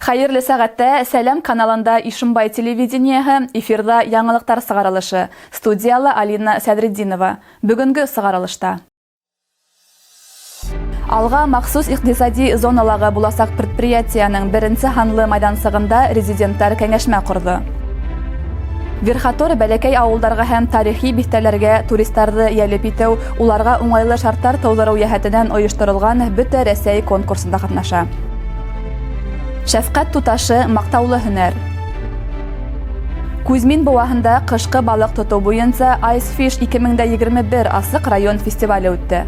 Хәйерле сәғәттә! Сәләм каналында Ишембай телевидениеһы, эфирҙа яңылыҡтар сығарылышы. Студияла Алина Сәҙретдинова. Бөгөнгө сығарылышта: Алға махсус иҡтисади зоналағы буласаҡ предприятиеның беренсе һанлы майҙансығында резиденттар кәңәшмә ҡорҙо. Верхотор бәләкәй ауылдарға һәм тарихи биҫтәләргә туристарҙы йәлеп итеү, уларға уңайлы шарттар тыуҙырыу йәһәтенән ойошторолған Бөтә Рәсәй конкурсында ҡатнаша. Шәфҡәт туташы — маҡтаулы һөнәр. Кузьмин быуаһында ҡышҡы балыҡ тотоу буйынса Ice Fish 2021 асыҡ район фестивале үтте.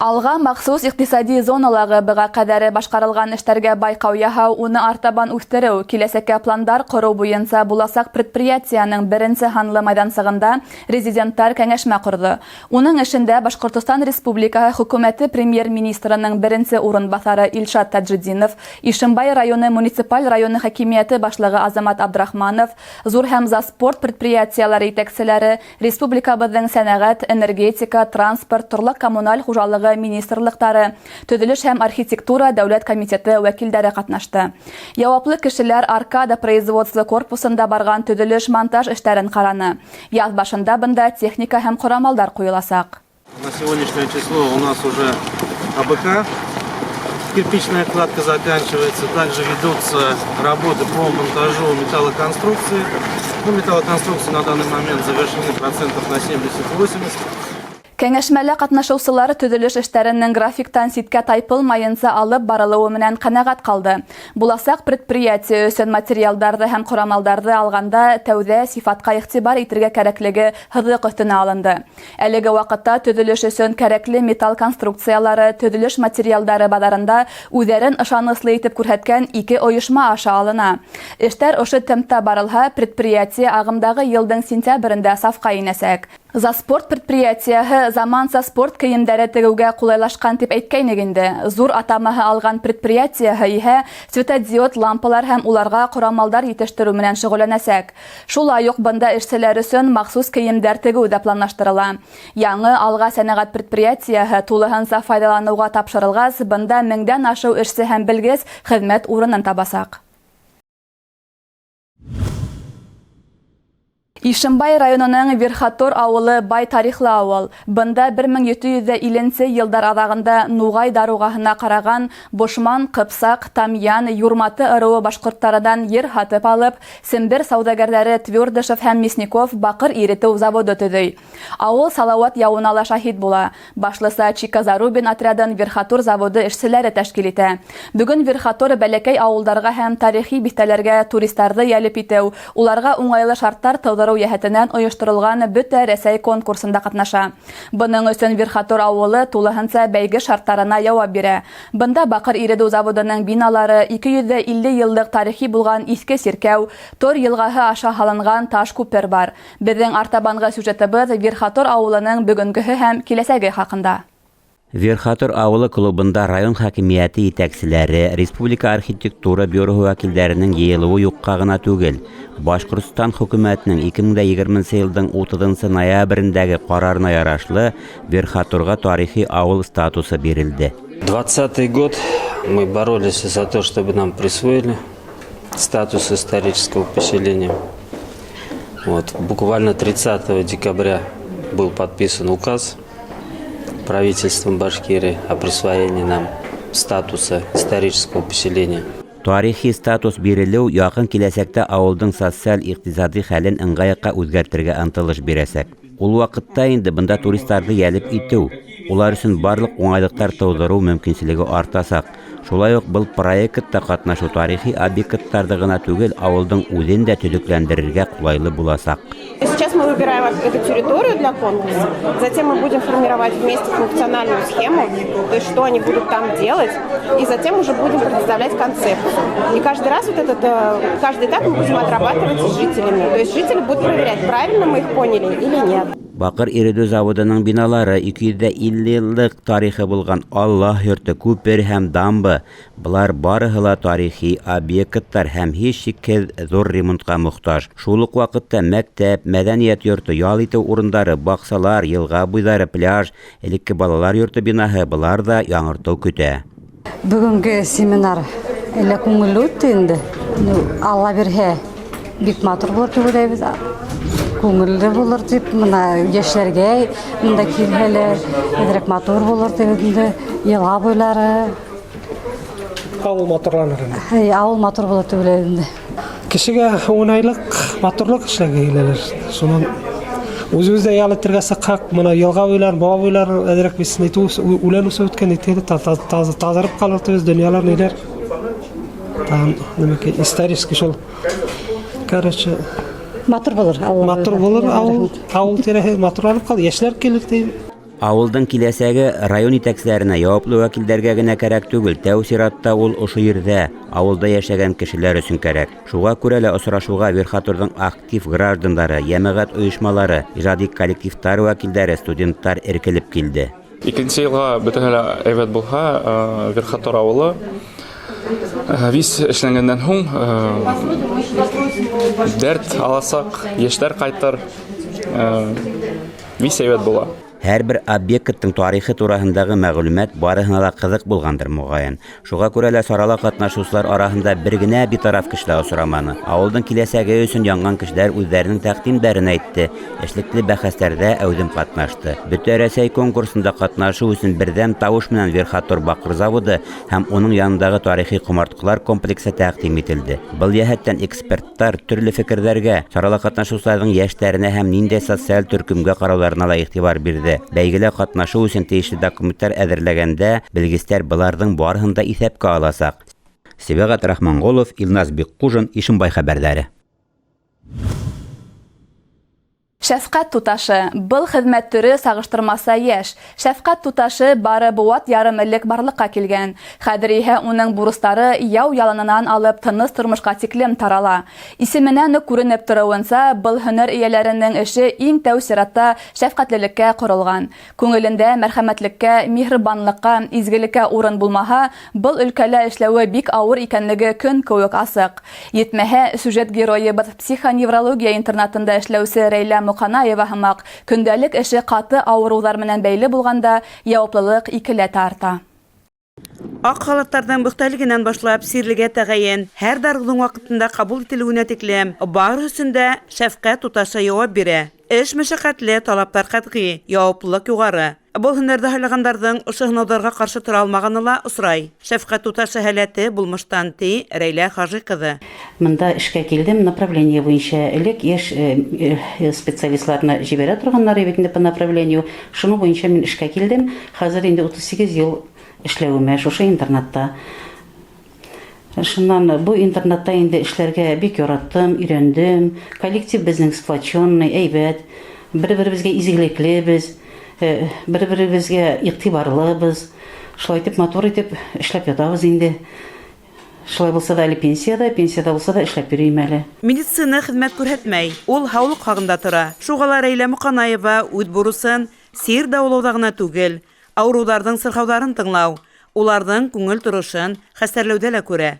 Алға махсус иҡтисади зоналағы быға ҡәҙәре башҡарылған эштәргә байҡау яһау, уны артабан үҫтереү, киләсәккә пландар ҡороу буйынса буласаҡ предприятиеның беренсе һанлы майҙансығында резиденттар кәңәшмә ҡорҙо. Уның эшендә Башҡортостан Республикаһы Хөкүмәте премьер-министрының беренсе урынбаҫары Илшат Таджетдинов, Ишембай районы муниципаль районы хакимиәте башлығы Азамат Абдрахманов, ҙур һәм заспорт предприятиелары етәкселәре, республикабыҙҙың сәнәғәт, энергетика, транспорт, торлаҡ коммуналь хужалығы министрлыҡтары, төҙөлөш һәм архитектура дәүләт комитеты вәкилдәре ҡатнашты. Яуаплы кешеләр Аркада производство корпусында барған төҙөлөш монтаж эштәрен ҡараны. Яҙ башында бында техника һәм ҡорамалдар ҡуйыласаҡ. На сегодняшнее число у нас уже АБК, кирпичная кладка заканчивается. Также ведутся работы по монтажу металлоконструкции. Ну, металлоконструкции на данный момент завершены процентов на 70-80. Кәңәшмәлә ҡатнашыусылар төҙөлөш эштәренең графиктан ситкә тайпылмайынса алып барылыуы менән ҡәнәғәт ҡалды. Буласаҡ предприятие өсөн материалдарҙы һәм ҡорамалдарҙы алғанда тәүҙә сифатҡа иғтибар итергә кәрәклеге һыҙыҡ өҫтөнә алынды. Әлеге ваҡытта төҙөлөш өсөн кәрәкле металл конструкциялары төҙөлөш материалдары баҙарында үҙҙәрен ышаныслы итеп күрһәткән ике ойошма аша алына. Эштәр ошо темпта барылһа, предприятие ағымдағы йылдың сентябрендә сафҡа инәсәк. Заспорт предприятиеһы заманса спорт кейемдәре тегеүгә ҡулайлашҡан тип әйткәйнек инде. Зур атамаһы алған предприятиеһы иһә светодиод лампалар һәм уларға ҡорамалдар етештереү менән шөғөлләнәсәк. Шулай уҡ бында эшселәр өсөн махсус кейемдәр тегеү ҙә планлаштырыла. Яңы Алға сәнәғәт предприятиеһы тулыһынса файҙаланыуға тапшырылғас, бында меңдән ашыу эшсе һәм белгес хеҙмәт урынын табасаҡ. Ишембай районының Верхотор ауылы бай тарихлы ауыл. Бында 1750 йылдар аҙағында Нуғай даруғаһына ҡараған Бошман, Ҡыпсаҡ, Тамъян, Юрматы ырыуы башҡорттарынан ер һатып алып, Сембер сауҙагәрҙәре Твердышев һәм Мясников баҡыр иретеү заводы төҙөй. Ауыл Салауат яуына ла шаһит була. Башлыса Чика Зарубин отрядын Верхотор заводы эшселәре тәшкил итә. Бөгөн Верхотор бәләкәй ауылдарға һәм тарихи биҫтәләргә туристарҙы йәлеп итеү, уларға уңайлы шарттар тыуҙырыу йәһәтенән ойошторолған Бөтә Рәсәй конкурсында ҡатнаша. Бының өсөн Верхотор ауылы тулыһынса бәйге шарттарына яуап бирә. Бында баҡыр иретеү заводының биналары, 250 йыллыҡ тарихи булған иҫке сиркәү, Тор йылғаһы аша һалынған таш күпер бар. Беҙҙең артабанғы сюжетыбыҙ Верхотор ауылының бөгөнгөһө һәм киләсәге хаҡында. Верхотор ауылы клубында район хакимиәте етәкселәре, Республика архитектура бюроһы вәкилдәренең йыйылыуы юҡҡа ғына түгел. Башҡортостан хөкүмәтенең 2020 йылдың 30 ноябрендәге ҡарарына ярашлы Верхоторға тарихи ауыл статусы бирелде. 20 год мы боролись за то, чтобы нам присвоили статус исторического поселения. Вот. Буквально 30 декабря был подписан указ правительством Башкирии о присвоении нам статуса исторического поселения. Тарихи статус бирелеү яҡын киләсәктә ауылдың социаль-иҡтисади хәлен ыңғай яҡҡа үҙгәртергә ынтылыш бирәсәк. Ул ваҡытта инде бында туристарҙы йәлеп итеү, улар өсөн барлыҡ уңайлыҡтар тыуҙырыу мөмкинселеге артасаҡ. Шулай уҡ был проектта ҡатнашыу тарихи объекттарҙы ғына түгел, ауылдың үҙен дә төҙөкләндерергә ҡулайлы буласаҡ. Сейчас мы выбираем эту территорию для конкурса, затем мы будем формировать вместе функциональную схему, то есть что они будут там делать, и затем уже будем представлять концепцию. И каждый раз вот этот, каждый этап мы будем отрабатывать с жителями. То есть жители будут проверять, правильно мы их поняли или нет. Баҡыр иретеү заводының биналары, 250 йыллыҡ тарихы булған Аллаһ йорто, күпер һәм дамба. залы. Былар барыһы ла тарихи объекттар һәм һис шикһеҙ ҙур ремонтҡа мохтаж. Шул уҡ ваҡытта мәктәп, мәҙәниәт йорто, ял итеү урындары, баҡсалар, йылға буйҙары, пляж, элекке балалар йорто бинаһы былар ҙа яңыртыу көтә. Бөгөнгө семинар әллә күңелле үтте инде. Ну, Алла бирһә, бик матур булыр дип уйлайбыҙ. Күңелле булыр дип, мына йәшләргә мында килһәләр, әҙерәк матур булыр дип инде йылға буйлары. Ауыл матурланыр инде. Әй, ауыл матур булыр дип уйлайбыҙ инде. Кешегә уңайлык, матурлык эшләргә киләләр. Шунан үҙебеҙ ҙә ял итергә сыҡһаҡ, мына йылға буйларын, баба буйларын әҙерәк үлән үҫеп үткән итте, таҙарып ҡалыр тибеҙ, донъялар ниләр. Тағын нәмәкәй исторический шул. Короче, матур булыр, ауыл. Матур булыр, ауыл, ауыл тирәһе матурланып ҡалыр, йәшләр килер тием. Ауылдың киләсәге район етәкселәренә, яуаплы вәкилдәргә генә кәрәк түгел. Тәү сиратта ул ошо ерҙә, ауылда йәшәгән кешеләр өсөн кәрәк. Шуға күрә лә осрашыуға Верхоторҙың актив граждандары, йәмәғәт ойошмалары, ижади коллективтар вәкилдәре, студенттар эркелеп килде. Икенсе йылға бөтәһе лә әйбәт булһа, Верхотор ауылы вис эшләнгәндән һуң дәрт аласаҡ, йәштәр ҡайтыр, вис әйбәт була. Һәр бер объекттың тарихы тураһындағы мәғлүмәт барыһына ла ҡыҙыҡ булғандыр моғайын. Шуға күрә лә сарала ҡатнашыусылар араһында бер генә битараф кеше лә осраманы. Ауылдың киләсәге өсөн янған кешеләр үҙҙәренең тәҡдимдәрен әйтте, эшлекле бәхәстәрҙә әүҙем ҡатнашты. Бөтә Рәсәй конкурсында ҡатнашыу өсөн берҙәм тауыш менән Верхотор баҡыр заводы һәм уның янындағы тарихи ҡомартҡылар комплексы тәҡдим ителде. Был йәһәттән эксперттар төрлө фекерҙәргә, сарала ҡатнашыусыларҙың йәштәренә һәм ниндәй социаль төркөмгә ҡарауҙарына ла иғтибар бирҙе. Бәйгелә ҡатнашыу өсөн тейешле документтар әҙерләгәндә белгестәр быларҙың барыһын да иҫәпкә аласаҡ. Сибәғәт Рахманғолов, Илназ Бикҡужин, Ишембай хәбәрҙәре. Шәфҡәт туташы. Был хеҙмәт төрө сағыштырмаса йәш. Шәфҡәт туташы бары быуат ярым элек барлыҡҡа килгән. Хәҙер иһә уның бурыстары яу яланынан алып тыныс тормошҡа тиклем тарала. Исеменән үк күренеп тороуынса, был һөнәр эйәләренең эше иң тәү сиратта шәфҡәтлелеккә ҡоролған. Күңелендә мәрхәмәтлеккә, миһырбанлыҡҡа, изгелеккә урын булмаһа, был өлкәлә эшләүе бик ауыр икәнлеге көн кеүек асыҡ. Етмәһә, сюжет геройыбыҙ психоневрология интернатында эшләүсе Рәйлә Муҡанаева һымаҡ көндәлек эше ҡаты ауырыуҙар менән бәйле булғанда яуаплылыҡ икеләтә арта. Аҡ халаттарҙың бөхтәлегенән башлап сирлегә тәғәйен һәр дарыуҙың ваҡытында ҡабул ителеүенә тиклем барыһы өсөн дә шәфҡәт туташы яуап бирә. Эш мәшәҡәтле, талаптар ҡәтғи, яуаплылыҡ юғары. Был һөнәрҙе һайлағандарҙың ошо һынауҙарға ҡаршы тора алмағаны ла осрай. Шәфҡәт туташы һәләте булмыштан, ти Рәйлә Хажи ҡыҙы. Мында эшкә килдем направление буйынса. Элек йәш специалистларына ебәрә торғандар бит инде по направлению. Шуның буйынса мин эшкә килдем. Хәҙер инде 38 йыл эшләүемә шушы интернатта. Шуннан бу интернатта инде эшләргә бик яраттым, өйрәндем. Коллектив безнең сплоченный, әйбәт. Бер-беребезгә изгелеклебез, бер-беребезгә игътибарлыбыз. Шулай итеп матур итеп эшләп ятабыз инде. Шулай булса да әле пенсияда, пенсияда булса да эшләп йөрөйм әле. Медицина хеҙмәт күрһәтмәй, ул һаулыҡ һағында тора. Шуға ла Рәйлә Муҡанаева үҙ бурысын сир дауалауҙа ғына түгел, ауырыуҙарҙың сырхауҙарын тыңлау, уларҙың күңел торошон хәстәрләүҙә лә күрә.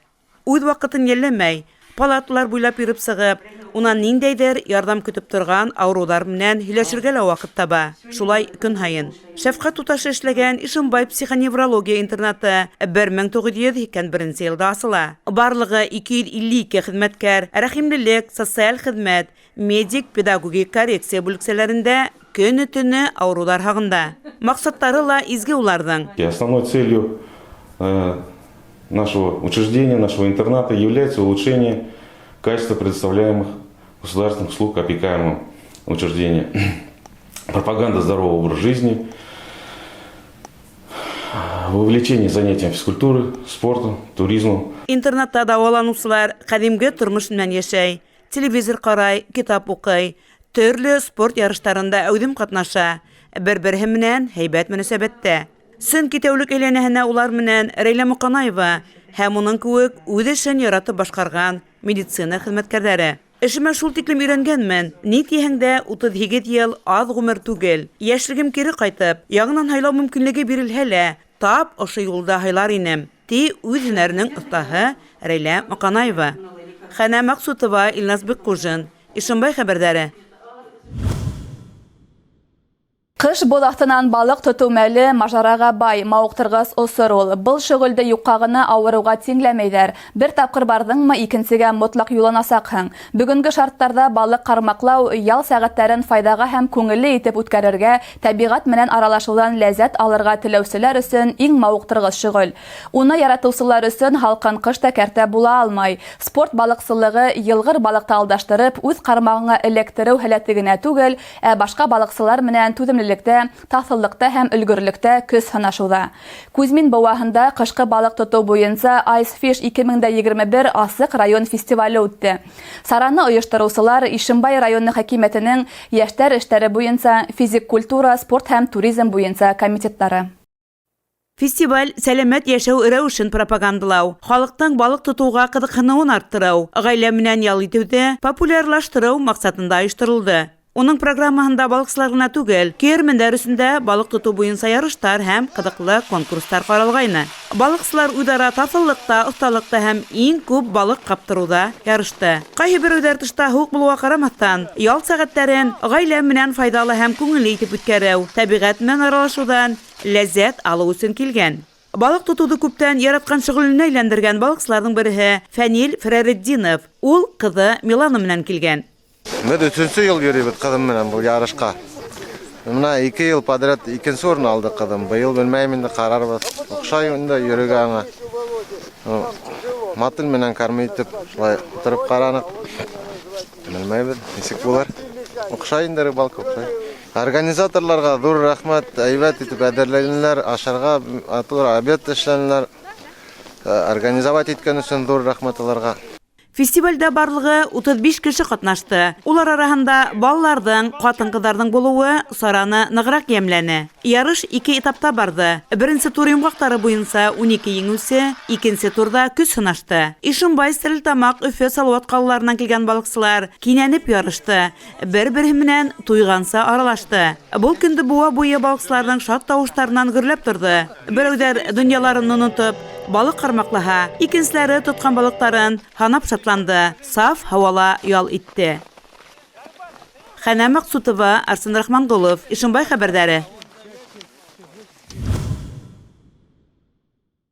Үҙ ваҡытын йәлләмәй, палаталар буйлап йөрөп сығып, унан ниндәйҙер ярҙам көтөп торған ауырыуҙар менән һөйләшергә лә ваҡыт таба. Шулай көн һайын. Шәфҡәт туташы эшләгән Ишембай психоневрология интернаты бер мең туғыҙ йөҙ һикһән беренсе йылда асыла. Барлығы 252 хеҙмәткәр, рәхимлелек, социаль хеҙмәт, медик, педагогик коррекция бүлексәләрендә көнө-төнө ауырыуҙар һағында. Маҡсаттары ла изге уларҙың. И основной целью нашего учреждения, нашего интерната является улучшение качества предоставляемых государственных услуг опекаемым учреждениям, пропаганда здорового образа жизни, вовлечение занятиям физкультуры, спортом, туризмом. Интернатта дауаланыусылар ҡәҙимге тормош менән йәшәй, телевизор ҡарай, китап уҡый, төрлө спорт ярыштарында әүҙем ҡатнаша, бер-береһе менән һәйбәт мөнәсәбәттә. Сөнки тәүлек әйләнәһенә улар менән Рәйлә Муҡанаева һәм уның кеүек үҙ эшен яратып башҡарған медицина хеҙмәткәрҙәре. Эшемә шул тиклем өйрәнгәнмен, ни тиһәң дә 38 йыл аҙ ғүмер түгел. Йәшлегем кире ҡайтып, яңынан һайлау мөмкинлеге бирелһә лә, тап ошо юлда һайлар инем, Ти үҙ һөнәренең оҫтаһы Рәйлә Моҡанаева. Хәнә Маҡсутова, Илназ Бикҡужин. Ишембай хәбәрҙәре. Ҡыш боҙ аҫтынан балыҡ тотоу мәле мажараға бай, мауыҡтырғыс осор ул. Был шөғөлдө юҡҡа ғына ауырыуға тиңләмәйҙәр. Бер тапҡыр барҙыңмы, икенсегә мотлаҡ юлланасаҡһың. Бөгөнгө шарттарҙа балыҡ ҡармаҡлау ял сәғәттәрен файҙаға һәм күңелле итеп үткәрергә, тәбиғәт менән аралашыуҙан ләззәт алырға теләүселәр өсөн иң мауыҡтырғыс шөғөл. Уны яратыусылар өсөн һалҡын ҡыш та кәртә була алмай. Спорт балыҡсылығы йылғыр балыҡты алдаштырып, үҙ ҡармағыңа эләктереү һәләте генә түгел, ә башҡа балыҡсылар менән түҙемлелектә, таҫыллыҡта һәм өлгөрлөктә көс һынашыуҙа. Кузьмин быуаһында ҡышҡы балыҡ тотоу буйынса Ice Fish 2021 асыҡ район фестивале үтте. Сараны ойоштороусылар Ишембай районы хакимиәтенең йәштәр эштәре буйынса физик культура, спорт һәм туризм буйынса комитеттары. Фестиваль сәләмәт йәшәү рәүешен пропагандалау, халыҡтың балыҡ тотоуға ҡыҙыҡһыныуын арттырыу, ғаилә менән ял итеүҙе популярлаштырыу маҡсатында ойошторолдо. Уның программаһында балыҡсылар ғына түгел, көйәрмәндәр өсөн дә балыҡ тотоу буйынса ярыштар һәм ҡыҙыҡлы конкурстар ҡаралғайны. Балыҡсылар үҙ-ара таҫыллыҡта, оҫталыҡта һәм иң күп балыҡ ҡаптырыуҙа ярышты. Ҡайһы берәүҙәр тышта һыуыҡ булыуға ҡарамаҫтан, ял сәғәттәрен ғаилә менән файҙалы һәм күңелле итеп үткәреү, тәбиғәт менән аралашыуҙан ләззәт алыу өсөн килгән. Балыҡ тотоуҙы күптән яратҡан шөғөлөнә әйләндергән балыҡсыларҙың береһе Фәнил Фәрәретдинов. Ул ҡыҙы Милана менән килгән. Беҙ өсөнсө йыл йөрөйбөҙ ҡыҙым менән был ярышҡа. Бына 2 йыл подряд икенсе урын алды ҡыҙым. Быйыл белмәйем инде, ҡарарбыҙ. Оҡшай инде йөрөгә аңа. Мотыль менән кормить итеп, шулай ултырып ҡараныҡ. Белмәйбеҙ, нисек булыр. Оҡшай инде рыбалка, оҡшай. Организаторларға ҙур рәхмәт, әйбәт итеп әҙерләнеләр, ашарға матур обед эшләнеләр. Организовать иткән өсөн ҙур рәхмәт уларға. Фестивальдә барлығы 35 кеше ҡатнашты. Улар араһында балаларҙың, ҡатын-ҡыҙҙарҙың булыуы сараны нығыраҡ йәмләне. Ярыш 2 этапта барҙы. Беренсе тур йомғаҡтары буйынса 12 еңеүсе, икенсе турҙа көс һынашты. Ишембай, Стәрлетамаҡ, Өфө, Салауат ҡалаларынан килгән балыҡсылар кинәнеп ярышты. Бер-береһе менән туйғанса аралашты. Был көндө быуа буйы балыҡсыларҙың шат тауыштарынан гөрләп торҙо. Берәүҙәр донъяларын онотоп, балыҡ ҡармаҡлаһа, икенселәре тотҡан балыҡтарын һанап шатланды, саф һауала ял итте. Хәнә Маҡсутова, Арсен Рахманғолов, Ишембай хәбәрҙәре.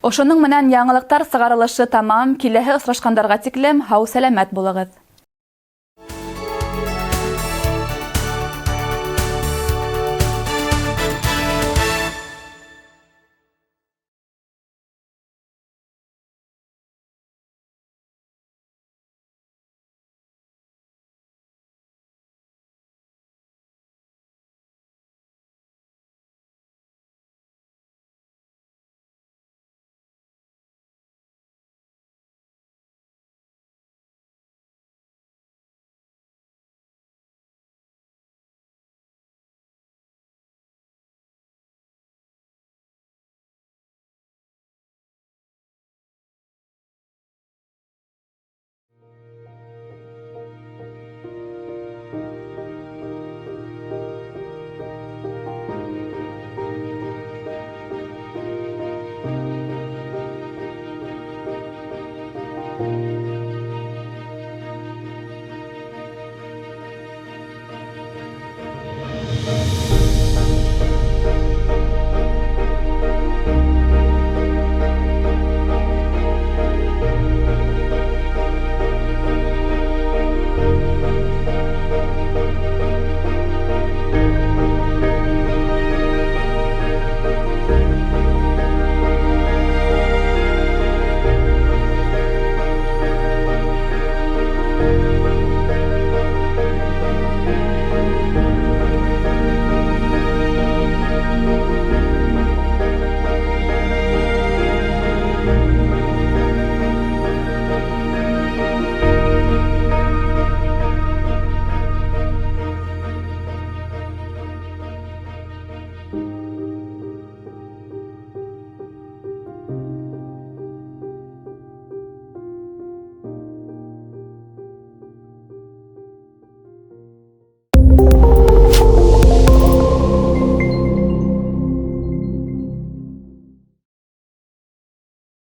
Ошоноң менән яңылыҡтар сығарылышы тамам. Киләһе осрашҡандарға тиклем һау-сәләмәт булығыҙ.